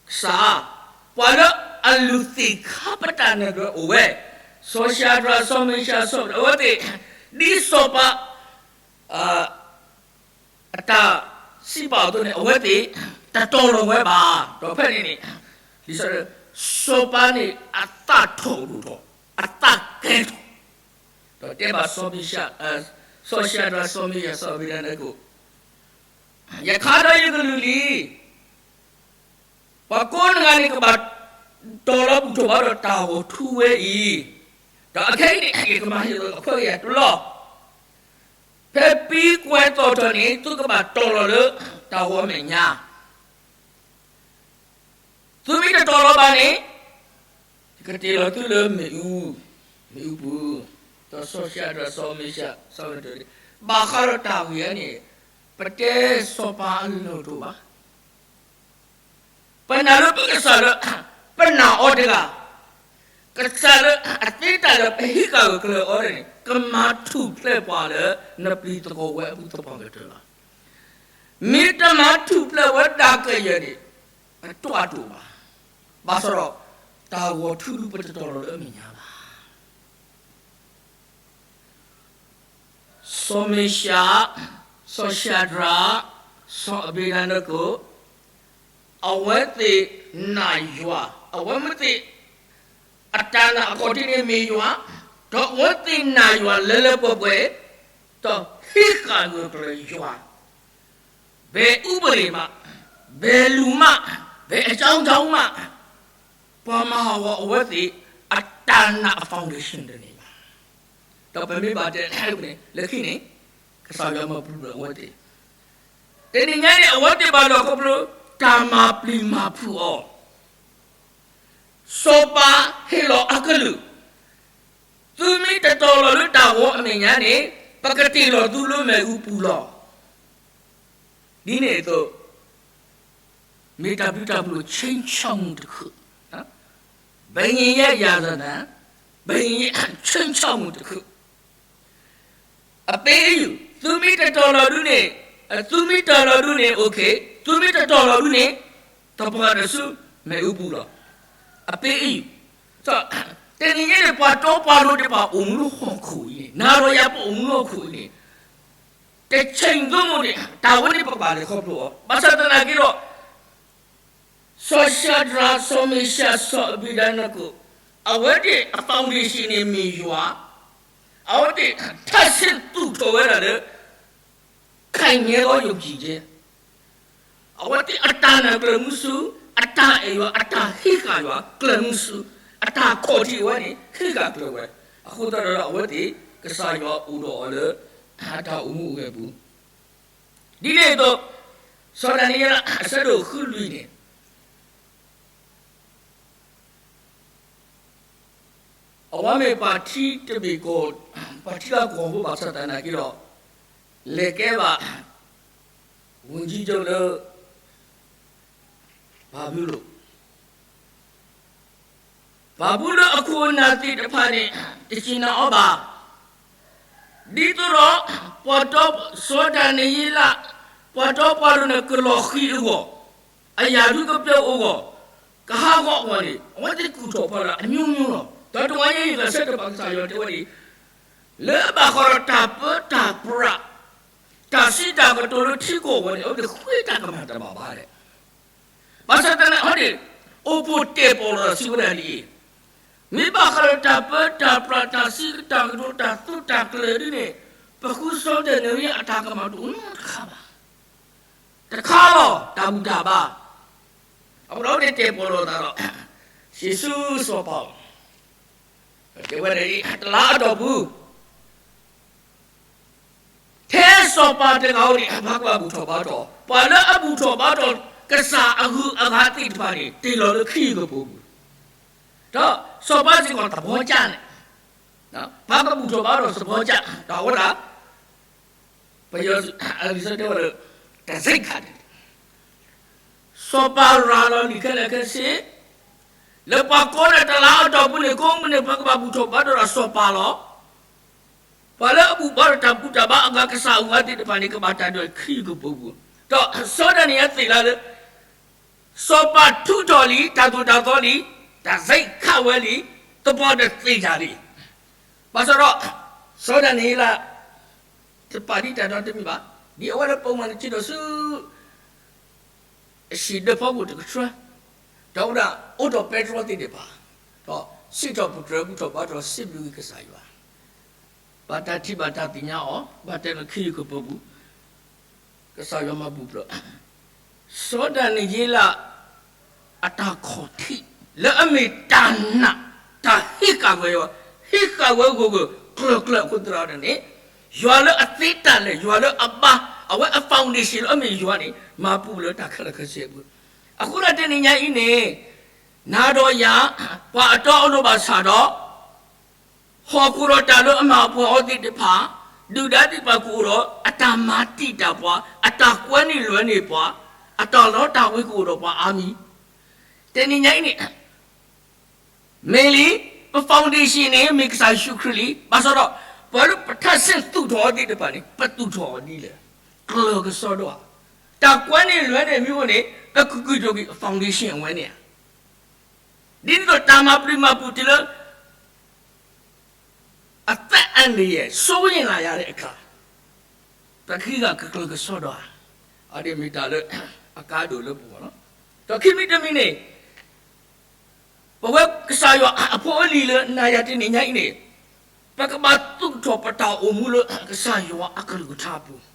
ကစၢ်, ပှၤလၢအလုၢ်သ့ၣ်ခါပတၢ်နၢၤပၢၢ်အိၣ်ဝဲ, စီၤၡဒြး, စီၤမ့ၡး, စီၤ အဝဲသ့ၣ် ဒ်စီၤပၤ အတၢ်စံးပာ်အသိးန့ၣ် အဝဲသ့ၣ်တတီၤလီၤဝဲဘၣ်. ဒီးဖဲန့ၣ်န့ၣ် စီၤပၤန့ၣ် အသးထီၣ်ဒိၣ်ထီၣ်, အသးကဲထီၣ်, ဒီးတဲဘၣ် စီၤၡဒြး, စီၤမ့ၡး, စီၤအဘ့းနကိၣ်, ယခါဒီးယကလုၢ်လံ ပှၤကိးဂၤန့ၣ် ကဘၣ်တီၤလီၤဘူၣ်ထီၣ်ဘါထီၣ်တၢ်ဂီၤထူဝဲအံၤ, ဒီးအခဲအံၤန့ၣ် ယကမၤဟ့ၣ်လီၤအခွဲးကယာ်တဘျီ, ဖဲပံကွဲးသီၣ်ထီၣ်န့ၣ် သုကဘၣ်တီၤလီၤလၢတၢ်ဂီၤအမဲာ်ညါ, သုမ့ၢ်တတီၤလီၤဘၣ်န့ၣ် ယကတ့ၢ်လီၤသုလၢမ့ၣ်အူ, မ့ၣ်အူပူၤ, ဒီးစီၤၡဒြး, စီၤမ့ၡး, စီၤအဘ့းနကိၣ်, ဘၣ်ဃးဒီးတၢ်ဂ့ၢ်အံၤန့ၣ် ပတဲစီၤပၤအလီၢ်တအိၣ်ဘၣ်. ပနာ်လၢပကစၢ်လၢ ပနာ်အီၤတဂၤ, ကစၢ်လၢအသ့တၢ်လၢပဟ့ၣ်ဃာ်ဂၢၢ်ကျၢၤအီၤန့ၣ် ကမၤထူၣ်ဖျဲးပှၤလၢ နပျံၤသကိးဝဲအပူၤသပှၢ်ကတၢၢ်လီၤ. မ့ၢ်တမၤထူၣ်ဖျဲးဝဲဒၣ်ကယဲၢ်န့ၣ် အတီၢ်တအိၣ်ဘၣ်. ဘၣ်ဆၣ်ဒီး တၢ်ဂီၤထူဒုးပတတီၤလီၤလၢအမဲာ်ညါဘၣ်. စီၤမ့ၡး, စီၤၡဒြး, စီၤအဘ့းနကိၣ်, အဝဲသ့ၣ်နာ်ယွၤ, အဝဲမ့ၢ်သ့ၣ် အတၢ်နာ်အခီၣ်ထံးန့ၣ်မ့ၢ်ယွၤ, ဒီးအဝဲသ့ၣ်နာ်ယွၤလၢလၢပှဲၤပှဲၤ, ဒီးဟ့ၣ်ဃာ်ဂၢၢ်ကျၢၤယွၤ, ဘယ်ဥပဒေမှ, ဘယ်လူမှ, ဘယ်အကြောင်းကြောင့်မှ, ပှၤမၤဟးဂီၤအဝဲသ့ၣ် အတၢ်နာ်အ foundation တန့ၢ်ဘၣ်. ဒီးပမ့ၢ်ဘၣ်တဲန့ၣ် လၢခံန့ၣ် ကစၢ်ယွၤမၤပူၤဒီးအဝဲသ့ၣ်, တနံၤညါန့ၣ် အဝဲသ့ၣ်ဘၣ်လီၢ်ခီဖျိ တၢ်မၤပျံၤမၤဖုးအီၤ, စီၤပၤဟ့ၣ်လီၤအကလုၢ်, သုမ့ၢ်တတီၤလီၤလၢတၢ်ဂီၤအမဲာ်ညါန့ၣ် ပကတ့ၢ်လီၤသုလၢမ့ၣ်အူပူၤလီၤ. ဒ်န့ၣ်အသိး မ့ၢ်တၢ်ဘျုးတၢ်ဖှိၣ် ခြိမ်းခြောက်မှုတခု, ဘယ်ရင်ရဲ့ရာဇသံ, ဘယ်ရင်ရဲ့ ခြိမ်းခြောက်မှုတခု, အပေးအယူၤ, သုမ့ၢ်တတီၤလီၤဒုန့ၣ်, သုမ့ၢ်တီၤလီၤဒုန့ၣ် okay, သုမ့ၢ်တတီၤလီၤဒုန့ၣ် တပှၤတစု မ့ၣ်အူပူၤလီၤ. အပေးအယူၤ, တနံၤညါန့ၣ် ပှၤတီပှၤလိၤသ့ၣ်တဖၣ်အိၣ်မူလၢဟီၣ်ခိၣ်အံၤန့ၣ်, နၤဒီးယၤပအိၣ်မူလၢဟီၣ်ခိၣ်အံၤန့ၣ် တဆံးသိမ့ၢ်န့ၣ် တၢ်ဝဲန့ၣ်ပကဘၣ်လဲၤခီဖျိအီၤ, ဘၣ်ဆၣ်သနာ်က့ဒီး စီၤၡဒြး, စီၤမ့ၡး, စီၤအဘ့းနကိၣ်, အဝဲသ့ၣ်အ foundation န့ၣ်မ့ၢ်ယွၤ, အဝဲသ့ၣ်ထးဆ့သူၣ်ထီၣ်ဝဲဒၣ်လၢ ခိုင်မြဲသောယုံကြည်ခြင်း, အဝဲသ့ၣ်အတၢ်နာ်ကျၢၤမုဆူ, အတၢ်အဲၣ်ယွၤ, အတၢ်ဟ့ၣ်ဃာ်ယွၤကျၢၤမုဆူ, အတၢ်ခီၣ်ထံးဝဲန့ၣ် ဟ့ၣ်ဃာ်ကျၢၤဝဲ, အဃိသတးဒီးအဝဲသ့ၣ် ကစၢ်ယွၤအိၣ်ဒီးအီၤလၢ အတၢ်အိၣ်မူအိၣ်ဂဲၤပူၤ ဒ်န့ၣ်အသိး စီၤဒၤနံးယ့လးအဆၢဒိၣ်ဃုလွံၢ်န့ၣ် အဝဲမ့ၢ်ပှၤထံတဘ့ၣ်ကီၢ်, ပှၤထံဂၤကီၢ်ဖိဘၣ်ဆၣ်သနာ်က့ဒီး လဲၤကဲဘၣ် ဝန်ကြီးချုပ်လၢ ဘၤဘူလိၣ် ပှၤဘၣ်မူလၢအခိၣ်အနၢ်သ့ၣ်တဖၣ်န့ၣ် တစူၢ်နာ်အီၤဘၣ်. ဒ်သိးဒီး ပှၤတီ စီၤဒၤနံးယ့လး ပှၤတီပှၤလိၤန့ၣ် ကလီၤဃံၤအဂီၢ်, အယၢ်ဒုကပျၢၤအဂီၢ်, ကဟးဂီၤအဂီၢ်န့ၣ် အဝဲသ့ၣ်ကူၣ်ထီၣ်ဖီလာ်အမျိုးမျိုးလီၤ. ဒီးတနံၤညါအံၤ ဂဲၤဆၢထၢၣ်ပာ်ကစၢ်ယွၤတဲဝဲဒ်အံၤ, လၢအဘၣ်ဃးဒီးတၢ်ပၢတၢ်ပြး တၢ်စံးတၢ်ကတိၤလၢထံကီၢ်အဂီၢ်န့ၣ် အဝဲသ့ၣ်ဃ့တၢ်ကမၣ်တဘၣ်ဘၣ်လဲၣ်. ဘၣ်ဆၣ်သနာ်က့န့ၣ် အိၣ်ဖှိၣ်တဲာ်ပီၣ်လီၤစံးဝဲဒၣ်ဒ်အံၤ, မ့ၢ်ဘၣ်ဃးဒီးတၢ်ပၢတၢ်ပြး တၢ်စံးတၢ်ကတိၤ တၢ်သိးတၢ်ကျၢၤဒ်န့ၣ် ပဃုစီၤဒၤနံးယ့လးအတၢ်ကမၣ်တအိၣ်နီတခါဘၣ်. တခါလီၤ တၢ်ဘူၣ်တၢ်ဘါ, အဃိဒီးတဲာ်ပီၣ်လီၤသးဒီး ယ့ၣ်ၡူးစီၤပၤလီၤ. တဲဝဲဒ်အံၤ တလါအတီၢ်ပူၤ ထဲစီၤပၤတဂၤဧိၤန့ၣ် ပှၤကဘၣ်ဘူၣ်ထီၣ်ဘါထီၣ်, ပှၤလၢအဘူၣ်ထီၣ်ဘါထီၣ်ကစၢ်အဂုၤအဂၤသ့ၣ်တဖၣ်န့ၣ် တ့ၢ်လီၤလၢခ့ယုၢ်ကပူၤပူၤ, ဒီးစီၤပၤစ့ၢ်ကီးသဘီကၠၢန့ၣ်, ပှၤကဘူၣ်ထီၣ်ဘါထီၣ်သဘီကၠၢ ဒီးအဝဲဒၣ် ပယီၤအဂံၢ်စၢ်တဲဝဲလၢ တၢ်စံးခါန့ၣ် စီၤပၤရၤလီၤလံာ်ခဲလၢာ်ခဲဆ့, လၢပှၤကိးန့ၣ်တလါအတီၢ်ပူၤန့ၣ် ကိးမုၢ်န့ၣ် ပှၤကဘၣ်ဘူၣ်ထီၣ်ဘါထီၣ်ဒီးစီၤပၤလီၤ. ပှၤလၢအဘူၣ်ဘါထီၣ်တၢ်ဘူၣ်တၢ်ဘါအဂၤ ကစၢ်အဂုၤအဂၤသ့ၣ်တဖၣ်န့ၣ် ကဘၣ်တၢ်ဒွဲၣ်ခ့ယုၢ်ကပူၤပူၤ, ဒီးစီၤဒၤနံးယ့လးသ့ၣ်ညါလၢ စီၤပၤထုးထီၣ်လံ တၢ်သိၣ်တၢ်သီလံ, တၢ်စံးခါဝဲလံ, သပှၢ်တၢၢ်သ့ၣ်ညါလံ. ဘၣ်ဆၣ်ဒီး စီၤဒၤနံးယ့လး တပာ်ဒံးတၢ်ဒီတမံၤဘၣ်, ဒ်အဝဲလၢပိာ်မုၣ်န့ၣ် ထံၣ်ဒီးဆူ အဟံၣ်ဒၢဖီခိၣ်တကထြၢ, ဒီးဝဲဒၣ်အိးထီၣ်ပဲတြီသ့ၣ်တဖၣ်, ဒီးစံးထီၣ်ပတြၢၤဘူၣ်ထီၣ်ဘါထီၣ်စံးဘျုးက့ၤကစၢ်ယွၤ, ဘၣ်တၢ်ထံၣ်ဘၣ်တၢ်သ့ၣ်ညါအီၤ, ဘၣ်တဲလၢခ့ယုၢ်ကပူၤပူၤ, ကစၢ်ယွၤမၤဘူၣ်ဖျၢၣ် စီၤဒၤနံးယ့လး အတၢ်ခီၣ်ထံး လၢအမ့ၢ်တၢ်နာ် တၢ်ဟ့ၣ်ဃာ်ဝဲယွၤ, ဟ့ၣ်ဃာ်ဝဲဂီၢ်ဂီၢ်ကျၢၤကျၢၤအဃိသတးန့ၣ်, ယွၤလၢအသ့တၢ်လဲၣ်, ယွၤလၢအဘါ, အဝဲအ foundation လၢအမ့ၢ်ယွၤန့ၣ် မၤပူၤလၢတၢ်ခဲလၢာ်ခဲဆ့အပူၤ, အဃိဒီးတနံၤညါအံၤန့ၣ်, နၤဒီးယၤ ပှၤအတီအလိၤဘၣ်ဆၣ်ဒီး ဟီၣ်ခိၣ်ဒီးတၢ်လၢအမၤပှဲၤအီၤသ့ၣ်တဖၣ်, ဒုၣ်ဒါသ့ၣ်တဖၣ်ကအိၣ်ဒီး အတၢ်မၤတံာ်တာ်ပှၤ, အတၢ်ကွဲန့ၢ်လွဲန့ၢ်ပှၤ, အတၢ်လီတၢ်ဝ့ၤကအိၣ်ဒီးပှၤအါမံၤ, တနံၤညါအံၤန့ၣ် မ့ၢ်လံ, ပ foundation န့ၣ် မ့ၢ်ကစၢ်ယ့ၣ်ၡူးခရံာ်လံ, ဘၣ်ဆၣ်ဒီး ပှၤလၢပထးစ့ၣ်သူၣ်ထီၣ်အီၤသ့ၣ်တဖၣ်န့ၣ် ပသူၣ်ထီၣ်အီၤဒ်လဲၣ်, ကျၢၤကစီဒီဧါ, တၢ်ကွဲန့ၢ်လွဲန့ၢ်မ့ၢ်အိၣ်န့ၣ် ပကကွံာ်ထီၣ်က့ၤ foundation အဝဲန့ၣ်ဧါ, ဒ်သိးတၢ်မၤပျံၤမၤဖုးတုၤလၢ အသက်အန္တရာယ် စိုးရိမ်လာရတဲ့အခါ, ပကဂၤကကျၢၤကစီဒီဧါ, အဒ်မ့ၢ်တၢ်လၢ အကါဒိၣ်လၢပဂီၢ်လီၤ. ဒီးခံမံၤတမံၤန့ၣ်, ပဝဲကစၢ်ယွၤအဖိအလံၤလၢနၤယၤတနံၤညါအံၤန့ၣ်, ပကဘၣ်သူၣ်ထီၣ်ပတၢ်အိၣ်မူလၢကစၢ်ယွၤအကလုၢ်ကထါအပူၤ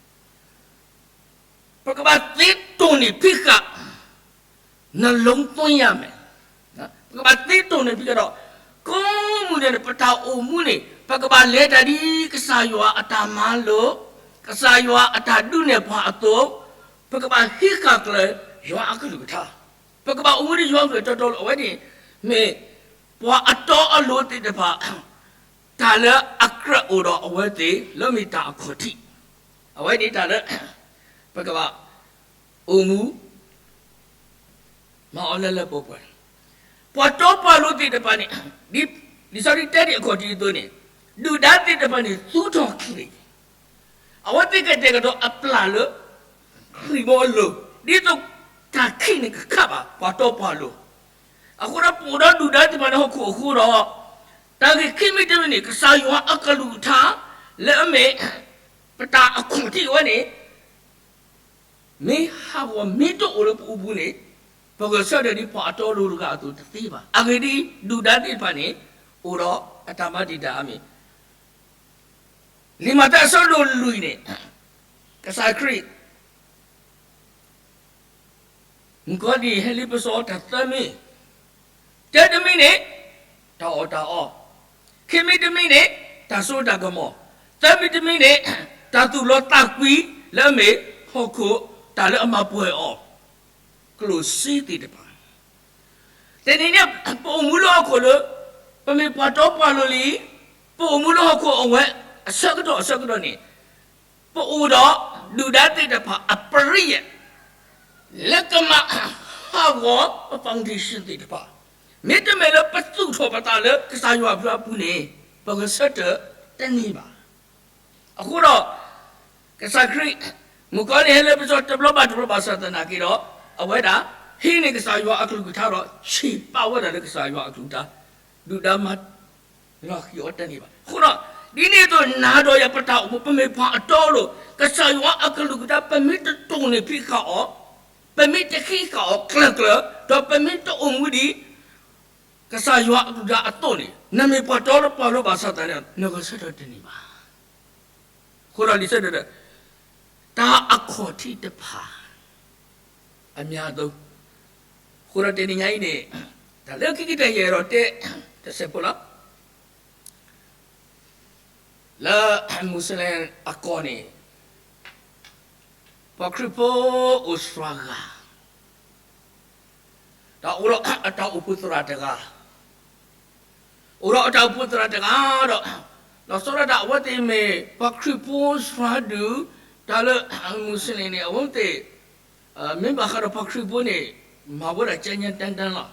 ပကဘၣ်သ့တိၢ်နီၣ်ဖံးဃာ် နလုံးသွင်းရမယ်, ပကဘၣ်သ့တိၢ်နီၣ်ဖံးဃာ်ဒီး ကိးမုၢ်နံၤန့ၣ် ပတၢ်အိၣ်မူန့ၣ် ပကဘၣ်လဲၤတၢ်ဒ်ကစၢ်ယွၤအတၢ်မၤလိာ်, ကစၢ်ယွၤအတၢ်ဒုးနဲၣ်ပှၤအသိး, ပကဘၣ်ဟံးဃာ်ကျၢၤယွၤအကလုၢ်ကထါ, ပကဘၣ်အိၣ်မူဒ်ယွၤအကလုၢ်တီတီလိၤ, အဝဲန့ၣ် မ့ၢ်ပှၤအတီအလိၤသ့ၣ်တဖၣ် တၢ်လၢအကြၢးအိၣ်ဒီးအဝဲသ့ၣ် လၢမ့ၢ်တၢ်အခီၣ်ထံး, အဝဲန့ၣ်တၢ်လၢ ပကဘၣ် အိၣ်မူ မၤအီၤလၢလၢပှဲၤပှဲၤ, ပှၤတီပှၤလိၤသ့ၣ်တဖၣ်န့ၣ် ဒ်လံာ်စီဆှံတဲဒံးအခီၣ်ထံးအသိးန့ၣ်, ဒုၣ်ဒါသ့ၣ်တဖၣ်န့ၣ် သူၣ်ထီၣ်ချံး, အဝဲသ့ၣ်ကတဲာ်ကတီၤအပျၢ်လၢ ခရံာ်ဘီအလိၤ, ဒ်သိးတၢ်ခံးန့ၣ်ကခးဘၣ် ပှၤတီပှၤလိၤ, အဃိဒီးပအိၣ်ဒီးဒုၣ်ဒါသ့ၣ်တဖၣ်န့ၣ်ဟီၣ်ခိၣ်အဃိဒီး, တၢ်ဂ့ၢ်ခံမံၤတမံၤန့ၣ် ကစၢ်ယွၤအကလုၢ်ကထါ လၢအမ့ၢ် ပတၢ်အခီၣ်ထံးအဝဲန့ၣ် မ့ၢ်ဟးဂီၤမ့ၢ်တအိၣ်လၢပအိၣ်ပူၤန့ၣ်, ပဂဲၤဆၢထၢၣ်ဒ်ပှၤအတီအလိၤတဂၤအသိးတသ့ဘၣ်. အဂ့ၢ်ဒ်အံၤ, ဒုၣ်ဒါသ့ၣ်တဖၣ်န့ၣ် အိၣ်ဒီးအတၢ်မၤတံာ်တာ်အါမံၤ, လံာ်မးသဲအဆၢဒိၣ်လွံၢ်န့ၣ်, ကစၢ်ခရံာ် မုၣ်ကီၤလံၢ်ဟဲလံပစီအီၤတၢ်သၢမံၤ, တၢတမံၤန့ၣ် တၢ်အီၣ်တၢ်အီ, ခံမံၤတမံၤန့ၣ် တၢ်စိတၢ်ကမီၤ, သၢမံၤတမံၤန့ၣ် တၢ်သူၣ်လီသးကွံ လၢအမ့ၢ်ဟီၣ်ခိၣ် တၢ်လၢအမၤပှဲၤအီၤ ကျိၣ်စ့သ့ၣ်တဖၣ်, တနံၤန့ၣ် ပအိၣ်မူလၢဟီၣ်ခိၣ်လၢ ပမ့ၢ်ပှၤတီပှၤလိၤလံ, ပအိၣ်မူလၢဟီၣ်ခိၣ်အဝဲ အဆၢကတီၢ်အဆၢကတီၢ်န့ၣ် ပအိၣ်ဒီးဒုၣ်ဒါသ့ၣ်တဖၣ်အပရိယၢ် လၢကမၤဟးဂီၤပ foundation သ့ၣ်တဖၣ်, မ့တမ့ၢ်လၢပသူၣ်ထီၣ်ပသးလၢကစၢ်ယွၤအပူၤန့ၣ်, ပဂဲၤဆၢထၢၣ်တန့ၢ်ဘၣ်. အဃိဒီး ကစၢ်ခရံာ် မုၣ်ကီၤလံၢ်ဟဲလၢပစီတဘျီဘၣ်တဘျီဘၣ်ဆၣ်သနာ်က့ဒီး, အဝဲဒၣ် ဟံးန့ၢ်ကစၢ်ယွၤအကလုၢ်ကထါဒီး ဆံးပာ်ဝဲဒၣ်လၢကစၢ်ယွၤအကလုၢ်ကထါ, ဒုၣ်ဒါမၤ လီၤဃံၤအီၤတန့ၢ်ဘၣ်. အဃိဒီး ဒ်န့ၣ်အသိးနၤဒီးယၤပတၢ်အိၣ်မူ ပမ့ၢ်ပှၤအတီအလိၤ, ကစၢ်ယွၤအကလုၢ်ကထါ ပမ့ၢ်တတိၢ်န့ၢ်ဖံးဃာ်အီၤ, ပမ့ၢ်တဃံးဃာ်အီၤကျၢၤကျၢၤ, ဒီးပမ့ၢ်တအိၣ်မူဒ် ကစၢ်ယွၤအကလုၢ်ကထါအသိးန့ၣ်, နမ့ၢ်ပှၤတီပှၤလိၤဘၣ်ဆၣ်သနာ်က့ နဂဲၤဆၢထၢၣ်တန့ၢ်ဘၣ်. အဃိဒီးလံာ်စီဆှံတဲ, တၢ်အခီၣ်ထံးတဖၣ် အများဆုံး, အဃိဒီးတနံၤညါအံၤန့ၣ်, တၢ်လၢခံကတၢၢ်ယအဲၣ်ဒိးတဲတစဲးဖိလီၤ. လၢမူးစလ့ၣ်အကီၢ်န့ၣ်, ပှၤခရံာ်ဖိအိၣ်စှၤဂၤ, ဒီးအိၣ်ဒီးအတၢ်အိၣ်ဖှိၣ်သရၣ်တဂၤ, အိၣ်ဒီးအတၢ်အိၣ်ဖှိၣ်သရၣ်တဂၤဒီး, လီၤဆီဒၣ်တၢ်အဝဲသ့ၣ်မ့ၢ်ပှၤခရံာ်ဖိစှၤဒုၣ်, တၢ်လၢမူးစလ့ၣ်န့ၣ် အဝဲသ့ၣ် မ့ၢ်ဘၣ်ဃးဒီးပှၤခရံာ်ဖိန့ၣ်, မၤဝဲဒၣ်ကဲညါတၢ်တၢ်လီၤ.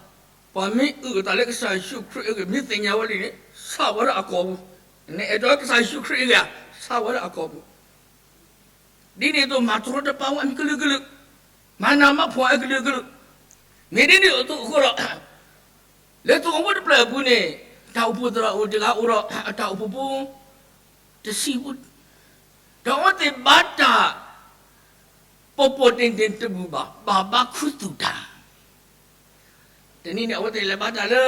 ပှၤမ့ၢ်အုၣ်အသးလၢကစၢ်ယ့ၣ်ၡူးခရံာ်အဂ့ၢ် မ့ၢ်သ့ၣ်ညါဝဲလံန့ၣ်, ဆးဝဲဒၣ်အကိာ်ပူၤ, နအဲၣ်ဒိးကစၢ်ယ့ၣ်ၡူးခရံာ်အဂ့ၢ်ဧါ, ဆးဝဲဒၣ်အကိာ်ပူၤ. ဒ်န့ၣ်အသိးမၤတရီတပါဝဲအမံၤကလုာ်ကလုာ်, မၤနးမၤဖှီၣ်အကလုာ်ကလုာ်, မ့ၢ်ဒ်န့ၣ်အသိးအဃိဒီး လၢသုးခိၣ်ဖိတဖျၢၣ်အပူၤန့ၣ်, တၢ်အိၣ်ဖှိၣ်သရၣ်အိၣ်တဂၤအိၣ်ဒီးအတၢ်အိၣ်ဖှိၣ်ဖိ တဆံဖိ, ဒီးအဝဲသ့ၣ်ဘါတၢ် ပိာ်ပိာ်တ့ၢ်တ့ၢ်တဘူၣ်ဘၣ်, ဘၣ်ဘါခူသူၣ်တၢ်. တနံၤန့ၣ် အဝဲသ့ၣ်လဲၤဘါတၢ်လၢ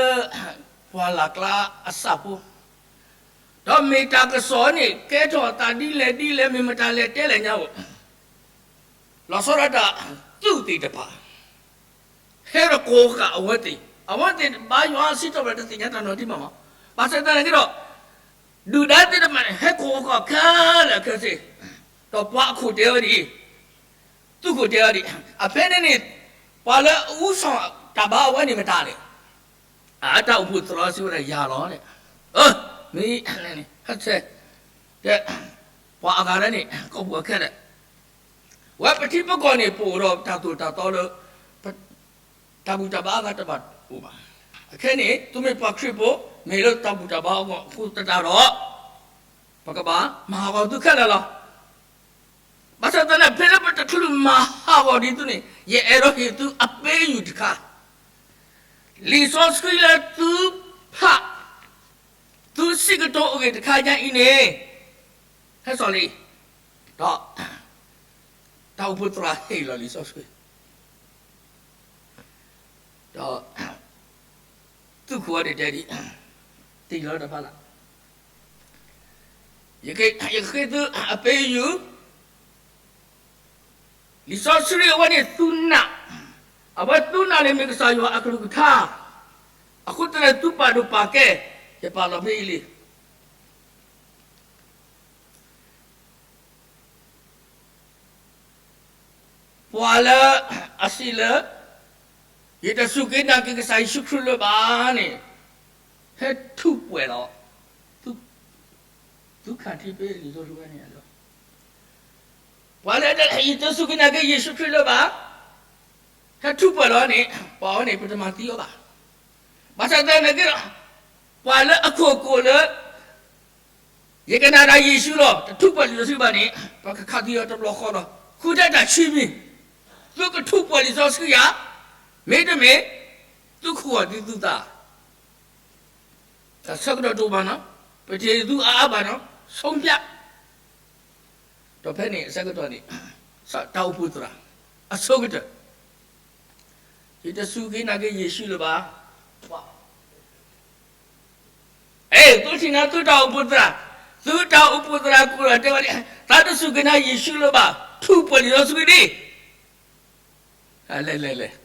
ပှၢ်လၢ်ကျါအဆၣ်ဖိ, ဒီးမ့ၢ်တၢ်ကစီၣ်န့ၣ် ကဲထီၣ်အသးဒ်လဲၣ်ဒ်လဲၣ် မ့ၢ်မတၤလဲၣ်တဲလဲၣ်ညါအိၣ်, လီၤဆီဒၣ်တၢ် သုးသ့ၣ်တဖၣ် ဟဲဒီးကိးဃာ်အဝဲသ့ၣ်, အဝဲသ့ၣ်ဘါယွၤစံးထီၣ်ပတြၢၤတသ့ၣ်ညါတၢ်နီတမံၤဘၣ်. ဘၣ်ဆၣ်သနာ်က့ဒီး, ဒုၣ်ဒါသ့ၣ်တဖၣ်န့ၣ် ဟဲကိးဃာ်ခဲလၢာ်ခဲဆ့, ဒီးပှၤအခိၣ်တဲဝဲဒ်အံၤ, သုးခိၣ်တဲဝဲဒ်အံၤ, အဖဲန့ၣ်န့ၣ်, ပှၤလၢအအူစီၣ်တၢ်ဘါအဝဲန့ၣ်မတၤလဲၣ်. အတၢ်အိၣ်ဖှိၣ်သရၣ်စံးဝဲဒၣ်ယၤလီၤ. မ့ၢ်, ဟဲဆဲး, တဲ, ပှၤအဂၤလၢန့ၣ် ကိးပူၤအခဲလၢာ် ဝဲပထံပကီၢ်န့ၣ် ပအိၣ်ဒီးတၢ်သိၣ်တၢ်သီလၢ တၢ်ဘူၣ်တၢ်ဘါအဂၤတဘၣ်အိၣ်ဘၣ်. အခဲန့ၣ် သုမ့ၢ်ပှၤခရံာ်ဖိ မ့ၢ်လၢတၢ်ဘူၣ်တၢ်ဘါအဂီၢ်အဃိသတးဒီး, ပကဘၣ်မၤဟးဂီၤသုခဲလၢာ်လီၤ. ဘၣ်ဆၣ်သနာ်က့ ဖဲလၢပတချုးမၤဟးဂီၤဒံးသုန့ၣ်, ယအဲၣ်ဒိးဟ့ၣ်သုအပ့ယုၢ်တခါ, လံာ်စီဆှံလၢသုဖး, သုစံးကတိၤအဂ့ၢ်တခါညါအံၤန့ၣ်, ဟဲစိာ်လံ, ဒီး တၢ်အိၣ်ဖှိၣ်သရၣ်ဟ့ၣ်လီၤလံာ်စီဆှံ, ဒီး သုးခိၣ်အီၤန့ၣ်တဲဒ်အံၤ, တ့ၢ်လီၤတဖၣ်လၢ်, ယကဃ့သုအပ့ယုၢ်, လံာ်စီဆှံအဝဲန့ၣ်သုနာ်, အဝဲသုနာ်န့ၣ်မ့ၢ်ကစၢ်ယွၤအကလုၢ်ကထါ, အဃိသတးန့ၣ်သုပာ်ဒိၣ်ပာ်ကဲ, ယပာ်လီၤဖဲအံၤလံ ပှၤလၢအစံးလၢ ယတစူၢ်က့ၤနာ်က့ၤကစၢ်ယ့ၣ်ၡူးခရံာ်လၢၤဘၣ်န့ၣ်, ဟဲထူးပှဲၤလီၤ, သုခးထံဖဲလံာ်စီဆှံန့ၣ်, ပှၤလၢယတစူၢ်က့ၤနာ်က့ၤယ့ၣ်ၡူးခရံာ်လၢၤဘၣ်, ဟဲထူးပှဲၤလီၤန့ၣ်, ပှၤအဝဲန့ၣ် ပတမၤသံအီၤဘၣ်. ဘၣ်ဆၣ်သနာ်က့ဒီး, ပှၤလၢအခိၣ်ကိၣ်လၢ ယကနာ်ဒီးယ့ၣ်ၡူးလီၤ တထူးပှဲၤလံာ်စီဆှံဘၣ်န့ၣ်, ပကခးသံအီၤတဘျီဃီလီၤ. ဃုာ်ထဲတၢ်ဆံမံၤ, သုကထူးပှဲၤလံာ်စီဆှံဧါ, မ့တမ့ၢ် သုခိၣ်အီၤသုသုသး, တၢ်ဆၢကတီၢ်တအိၣ်ဘၣ်နီၤ, ပတဟ့ၣ်သုအါအါဘၣ်နီၤ, ဆုံးဖြတ်, ဒီးဖဲန့ၣ်အဆၢကတီၢ်န့ၣ်, တၢ်အိၣ်ဖှိၣ်သရၣ် အဆိကတၢၢ်, ယတစူၢ်က့ၤနာ်က့ၤယ့ၣ်ၡူးလၢၤဘၣ်. အဲ သုထံၣ်န့ၣ် သုတၢ်အိၣ်ဖှိၣ်သရၣ်, သုတၢ်အိၣ်ဖှိၣ်သရၣ်ကိးဒီးတဲဝဲဒ်, သးတစူၢ်က့ၤနာ်က့ၤယ့ၣ်ၡူးလၢၤဘၣ်, ထူးပှဲၤလံာ်စီဆှံဒ် လဲၤလဲၤလဲၤ,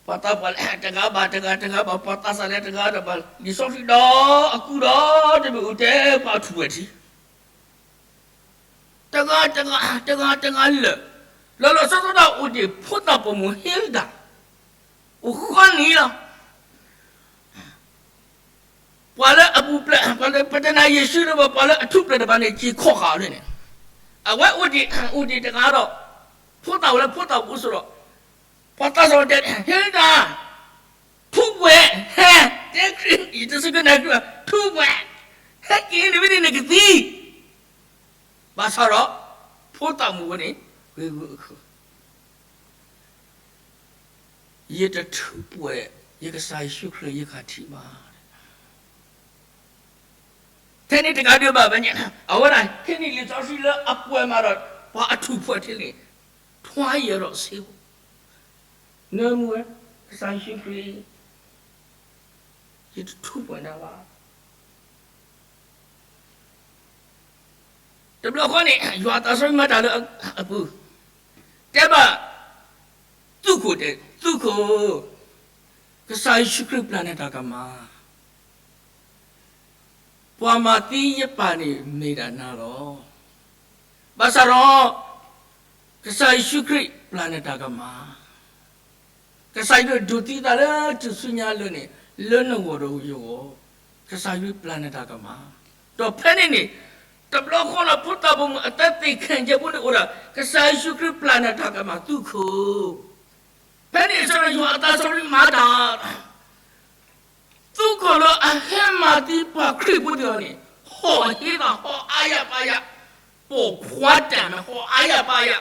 ပှၤသးပှၢ်တဂၤဘၣ်တဂၤတဂၤဘၣ်, ပှၤသးစၢ်လၢတဂၤဒီးဘၣ်, လံာ်စီဆှံဒီးအကူဒီးတဘ့ၣ်အိၣ်ထဲပှၤထူးပှဲၤထံ တဂၤတဂၤတဂၤတဂၤလၢာ်, လီၤလီၤဆီဆီဒၣ်အိၣ်ဒံးဖိသၣ်ပိာ်မုၣ်ဟ့တၢ်, အိၣ်ဃီနံၤလီၤ. ပှၤလၢအပူၤဖျဲး, ပှၤလၢပတနာ်ယ့ၣ်ၡူးလၢၤဘၣ်, ပှၤလၢအထူးပှဲၤတဖၣ်န့ၣ် စ့ၢ်ကီးဃာ်အီၤန့ၣ်, အဝဲအိၣ်ဒံး, အိၣ်ဒံးတဂၤဒီး, ဖိသၣ်ဝဲလၢဖိသၣ်ပူၤစ့ၢ်ဒီး, ပှၤသးစၢ်တဲ, ဟ့တၢ်, ထူး ပှဲၤ, ဟဲ, တဲခရံာ် ယတစူၢ်က့ၤနာ်ခရံာ်ဘၣ်, ထူးပှဲၤ, ဟဲက့ၤန့ၣ်ဝဲန့ၣ်နကသံ, ဘၣ်ဆၣ်ဒီး ဖိသၣ်မုၣ်ဝဲန့ၣ် ဂ့ၤဂ့ၤအဃၢၤ, ယတထူးပှဲၤ, ယကစၢ်ယ့ၣ်ၡူးခရံာ်ယကထံၣ်ဘၣ်. ထဲန့ၣ်တဂၤဒံးဘၣ်ဘၣ်ညါ, အဝဲဒၣ် ထဲန့ၣ်လံာ်စီဆှံလၢအပှဲၤမးဒီး ပှၤအထူးပှဲၤထဲန့ၣ်, ထွါယဲၢ်ဒီးစ့, နၢမူဝဲ, ကစၢ်ယ့ၣ်ၡူးခရံာ်, ယတထူးပှဲၤနၤဘၣ်. တဘျီဃီန့ၣ် ယွၤအသးစီဆှံမၤတၢ်လၢအပူၤ, တဲဘၣ် သုးခိၣ်တဲ, သုးခိၣ်, ကစၢ်ယ့ၣ်ၡူးခရံာ်ပျၢ်နတၢ်ကမၣ်, ပှၤမၤသံယပၢ်န့ၣ်မ့ၢ်ဒၣ်နၤလီၤ. ဘၣ်ဆၣ်ဒီး ကစၢ်ယ့ၣ်ၡူးခရံာ်ပျၢ်နတၢ်ကမၣ်, ကစၢ်ယွၤဒိးသံသးလၢထူၣ်စုညါအလိၤန့ၣ်, လၢနဂီၢ်ဒီးယဂီၢ်, ကစၢ်ယွၤပျၢ်နတၢ်ကမၣ်. ဒီးဖဲန့ၣ်န့ၣ်, တဘျီဃီလၢဖိသၣ်ပိာ်မုၣ်အတၢ်သ့ၣ်ခၣ်ကဲပူၤန့ၣ်အိၣ်ဒၣ် ကစၢ်ယ့ၣ်ၡူးခရံာ်ပျၢ်နတၢ်ကမၣ်သုးခိၣ်, ဖဲန့ၣ်အဆၢဒီးယွၤအသးစီဆှံမၤတၢ် သုးခိၣ်လၢအဟဲမၤသံပှၤခရံာ်ဖိသ့ၣ်အီၤန့ၣ်, ဟီၣ်ဟ့သးဟီၣ်အါယၤပါယၤ, ပိာ်ခွါတၢ်မ့ၢ်ဟီၣ်အါယၤပါယၤ,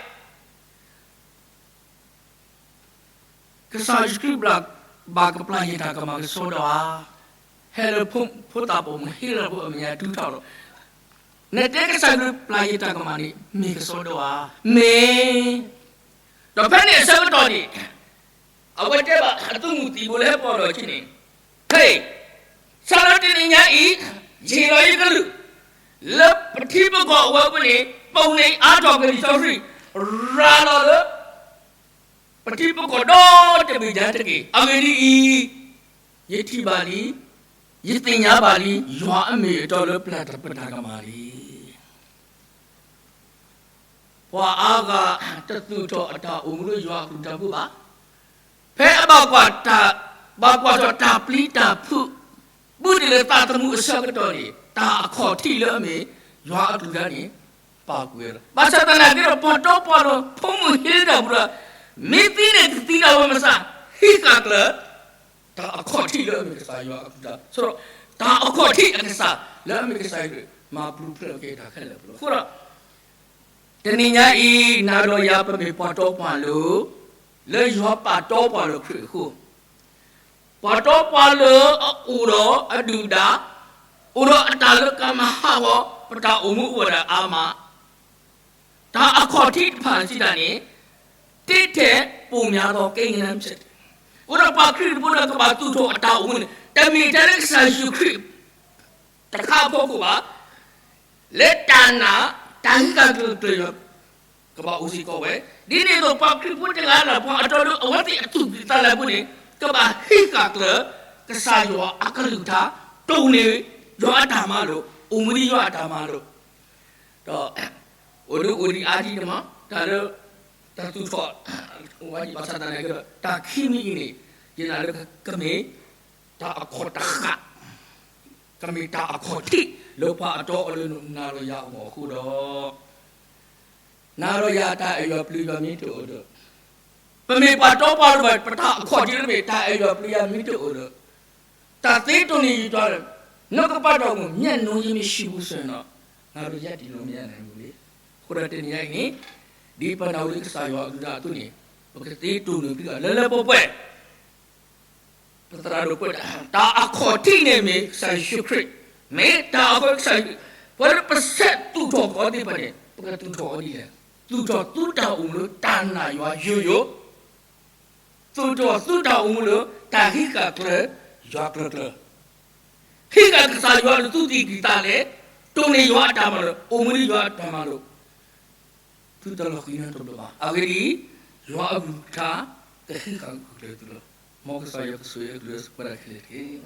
ကစၢ်ယ့ၣ်ၡူးခရံာ်ဘၣ်, ဘၣ်ကပျၢ်ယတၢ်ကမၣ်ကစီဒီဧါ, ဟဲလၢဖိသၣ်ပိာ်မုၣ်ဟ့လၢဖိအမဲာ်ညါတူၢ်ထီၣ်လီၤ. နတဲကစၢ်ယ့ၣ်ၡူးခရံာ်ပျၢ်ယတၢ်ကမၣ်န့ၣ် မ့ၢ်ကစီဒီဧါ, မ့ၢ်, ဒီးဖဲန့ၣ်အဆၢကတီၢ်န့ၣ်, အဝဲတဲဘၣ်အသုးမုၢ်သံၣ်ဘိလၢဟဲပိာ်လီၤအခံန့ၣ်, ဟ့ၣ်, စးလၢတနံၤညါအံၤ, ယဟ့ၣ်လီၤယကလုၢ်, လၢပထံပကီၢ်အဝဲအပူၤန့ၣ်, ပူၤန့ၣ်အါထီၣ်ကလံာ်စီဆှံ, ရၤလီၤလၢ ပထံပကီၢ်ဒီတဘ့ၣ်ညါတက့ၢ်. အဂ့ၢ်ဒ်အံၤ, ယထံၣ်ဘၣ်လံ, ယသ့ၣ်ညါဘၣ်လံ, ယွၤအမ့ၢ်အတီလၢပျၢ်ပတၢ်ကမၣ်လံ. ပှၤအါဂၤတသူၣ်ထီၣ်အတၢ်အိၣ်မူလၢယွၤအကလုၢ်ကထါပူၤဘၣ်. ဖဲအဘၣ်ကွၢ်တၢ်, ဘၣ်ကွၢ်ထီၣ်တၢ်ပျံၤတၢ်ဖုး, ဘူးဒံးလၢသးသမူအဆၢကတီၢ်န့ၣ်, တၢ်အခီၣ်ထံးလၢအမ့ၢ်ယွၤအကလုၢ်ကထါန့ၣ်, ပာ်ကွံာ်ဝဲလီၤ. ဘၣ်ဆၣ်သနာ်က့ဒီး ပှၤတီပှၤလိၤ ဖိမုၣ်ဟ့တၢ်ပူၤဒီး, မ့ၢ်သံန့ၣ်ကသံဒၣ်ဝဲမစး, ဟံးဃာ်ကျၢၤ တၢ်အခီၣ်ထံးလၢအမ့ၢ်ကစၢ်ယွၤအကလုၢ်ကထါ, ဆိဒီး တၢ်အခီၣ်ထံးအကစၢ်လၢအမ့ၢ်ကစၢ်ယွၤ မၤပူၤဖျဲးက့ၤတၢ်ခဲလၢာ်လီၤ. အဃိဒီး တနံၤညါအံၤ နၤဒီးယၤပမ့ၢ်ပှၤတီပှၤလိၤ, လၢယွၤပာ်တီပှၤလၢခရံာ်အဃိ, ပှၤတီပှၤလိၤအအိၣ်ဒီးအဒုၣ်ဒါ, အိၣ်ဒီးအတၢ်လၢကမၤဟးဂီၤ ပတၢ်အိၣ်မူအိၣ်ဝဲဒၣ်အါမး, တၢ်အခီၣ်ထံးတဖၣ်စံးတၢ်န့ၣ်, တ့ထဲးပိာ်မၤသီကဲကနၣ်မဆဲး, အိၣ်ဒီးပှၤခရံာ်ဖိဒီးကဘၣ်သူၣ်ထီၣ်အတၢ်အိၣ်မူန့ၣ် တမ့ၢ်ထဲလၢကစၢ်ယ့ၣ်ၡူးခရံာ် တခါအဖီခိၣ်ဘၣ်, လၢတၢ်နာ်, တၢ်ဟံးဃာ်ကျၢၤကျၢၤ ကဘၣ်အိၣ်စ့ၢ်ကီးဝဲ, ဒ်န့ၣ်အသိးပှၤခရံာ်ဖိတဂၤလၢ်လၢ် ပှၤအတီဒီးအဝဲသ့ၣ်အသူၣ်ကံၢ်သးလဲပူၤန့ၣ်, ကဘၣ်ဟံးဃာ်ကျၢၤ ကစၢ်ယွၤအကလုၢ်ကထါ, တိၢ်န့ၢ်ယွၤအတၢ်မၤလိာ်, အိၣ်မူဒ်ယွၤအတၢ်မၤလိာ်, ဒီး အိၣ်ဒုးအိၣ်ဒံးအါဒံးန့ၣ်မး, တၢ်လၢ တၢ်သူၣ်ထီၣ် ဘၣ်ဆၣ်သနာ်က့ဒီး တၢ်ခံမံၤအံၤန့ၣ်, ယနာ်လၢကမ့ၢ် တၢ်အခီၣ်တဃာ်, ကမ့ၢ်တၢ်အခီၣ်ထံးလၢပှၤအတီအလိၤလၢနၤဒီးယၤအဂီၢ်အဃိဒီး, နၤဒီးယၤတၢ်အဲၣ်ယွၤပျံၤယွၤမ့ၢ်တအိၣ်ဒီး, ပမ့ၢ်ပှၤတီပှၤလိၤဘၣ် ပတၢ်အခီၣ်ထံးလၢမ့ၢ်တၢ်အဲၣ်ယွၤပျံၤယွၤမ့ၢ်တအိၣ်ဒီး, တၢ်သ့တိၢ်န့ၢ်ယွၤလၢ နကပာ်တီၢ်မူ မျက်နှာကြီးမရှိဘူးဆိုရင်တော့, ငါတို့ရပ်တည်လို့မရနိုင်ဘူးလေ. အဃိဒီးတနံၤညါအံၤန့ၣ်, ဒ်ပနၢ်ဟူလၢကစၢ်ယွၤအကလုၢ်ကထါအသိးန့ၣ်, ပကသ့တိၢ်န့ၢ်သုလၢလၢပှဲၤပှဲၤ ပသရၣ်ဒိၣ်ပှဲၤတၢ်, တၢ်အခီၣ်ထံးန့ၣ်မ့ၢ်ကစၢ်ယ့ၣ်ၡူးခရံာ်, မ့ၢ်တၢ်အခီၣ်ထံးကစၢ်ယ့ၣ်ၡူးခရံာ်, ပှၤလၢပဆဲးသူၣ်ထီၣ်ကီးသ့ၣ်တဖၣ်န့ၣ် ပကသူၣ်ထီၣ်အီၤဒ်လဲၣ်, သူၣ်ထီၣ်သူတၢ်အိၣ်မူလၢတၢ်နာ်ယွၤယိာ်ယိာ်, သူၣ်ထီၣ်သူတၢ်အိၣ်မူလၢတၢ်ဟံးဃာ်ကျၢၤယွၤကျၢၤကျၢၤ, ဟံးဃာ်ကစၢ်ယွၤလၢသူၣ်ကံၢ်သးလဲ, တိၢ်န့ၢ်ယွၤအတၢ်မၤလိာ်, အိၣ်မူဒ်ယွၤအတၢ်မၤလိာ် သုတလီၤဃံၤနီတဘျီဘၣ်. အဂ့ၢ်ဒ်အံၤ, ယွၤအကလုၢ်ကထါ ကဟံးဃာ်ကျၢၤသုလီၤ. မ်ကစၢ်ယွၤကဆိၣ်ဂ့ၤအကလုၢ်ပှၤဒၣ်ခဲလၢာ်တက့ၢ်လီၤ.